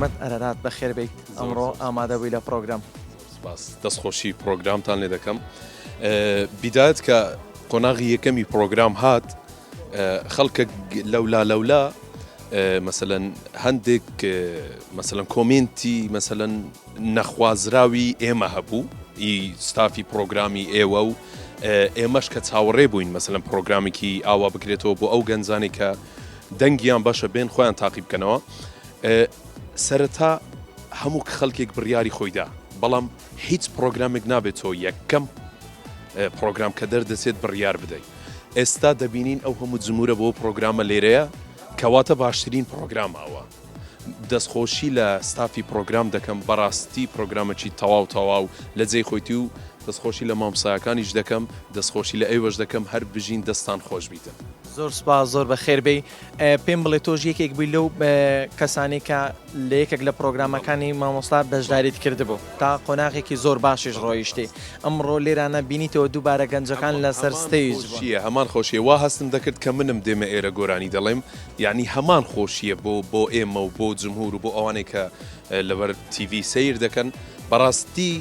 حیکمەت ئەرەرات بەخێر بێیت ئەمڕۆ ئامادە بووی لە پڕۆگرام. زۆر سپاس دەستخۆشی پڕۆگرامتان لێ دەکەم. بیدایەت کە قۆناغی یەکەمی پڕۆگرام هات خەڵکە لەولا لەولا مەسەلەن هەندێک مەسەلەن کۆمێنتی مەسەلەن نەخوازراوی ئێمە هەبوو ئی ستافی پڕۆگرامی ئێوە و ئێمەش کە چاوەڕێ بووین مەسەلەن پڕۆگرامێکی ئاوا بکرێتەوە بۆ ئەو گەنجانەی کە دەنگیان باشە بێن خۆیان تاقی بکەنەوە سەرەتا هەموو خەڵکێک بڕیاری خۆیدا بەڵام هیچ پرۆگرامێک نابێت تۆ یەکەم پرۆگرام کە دەردەچێت بڕیار بدەیت ئێستا دەبینین ئەو هەموو جمهورە بۆ پرۆگرامە لێرەیە کەواتە باشترین پرۆگرام ئەوە دەستخۆشی لە ستافی پرۆگرام دەکەم بەڕاستی پرۆگرامەکی تەواو تەواو لە جێی خۆیتی و دەستخۆشی لە مامۆستایەکانیش دەکەم دەستخۆشی لە ئێوەش دەکەم هەر بژین دەستان خۆش بیتن. زۆر سوپاس زۆر بەخێر بێی پێم بڵێ تۆش یەکێک بووی لەو کەسانەی کە لە یەکێک لە پرۆگرامەکانی مامۆستا بەشداریت کردبوو تا قۆناغێکی زۆر باشیش ڕۆیشتی ئەمڕۆ لێرانە بینیتەوە دووبارە گەنجەکان لەسەر stage بوون. خۆشیە هەمان خۆشیە وا هەستم دەکرد کە منم دێمە ئێرە گۆرانی دەڵێم یانی هەمان خۆشیە بۆ بۆ ئێمە و بۆ جمهور و بۆ ئەوانەی کە لەبەر تیڤی سەیر دەکەن بەڕاستی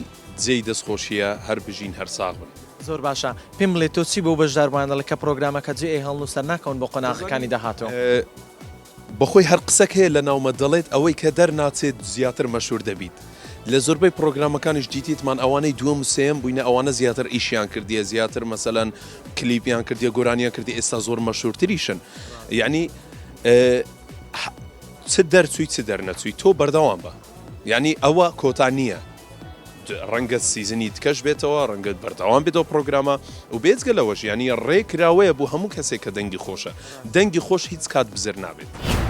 جێی دەست خۆشیە هەر بژین هەر ساغ بن. زۆر باشە پێم بڵێ تۆ چی بەو بەشداربووان دەڵێ کە پرۆگرامەکە جێ ئەیهێڵن و سەرناکەون بۆ قۆناغەکانی داهاتوو؟ بەخۆی هەر قسەک هەیە لە ناومە دەڵێت ئەوەی کە دەرناچێت زیاتر مەشهور دەبیت لە زۆربەی پرۆگرامەکانیش دیتیتمان ئەوانەی دووەم و سێیەم بووینە ئەوانە زیاتر ئیشیان کردیە زیاتر مەسەلەن کلیپیان کردیە گۆرانیان کردی ئێستا زۆر مەشهورتریشن یعنی چ دەرچووی چ دەرنەچووی تۆ بەردەوام بە یعنی ئەوە کۆتا نییە ڕەنگە season ی تکەش بێتەوە ڕەنگە بەردەوام بێتەوە پرۆگرامە و بێجگە لەوەش یعنی ڕێکراوەیە بۆ هەموو کەسێک کە دەنگی خۆشە دەنگی خۆش هیچ کات بزر نابێت.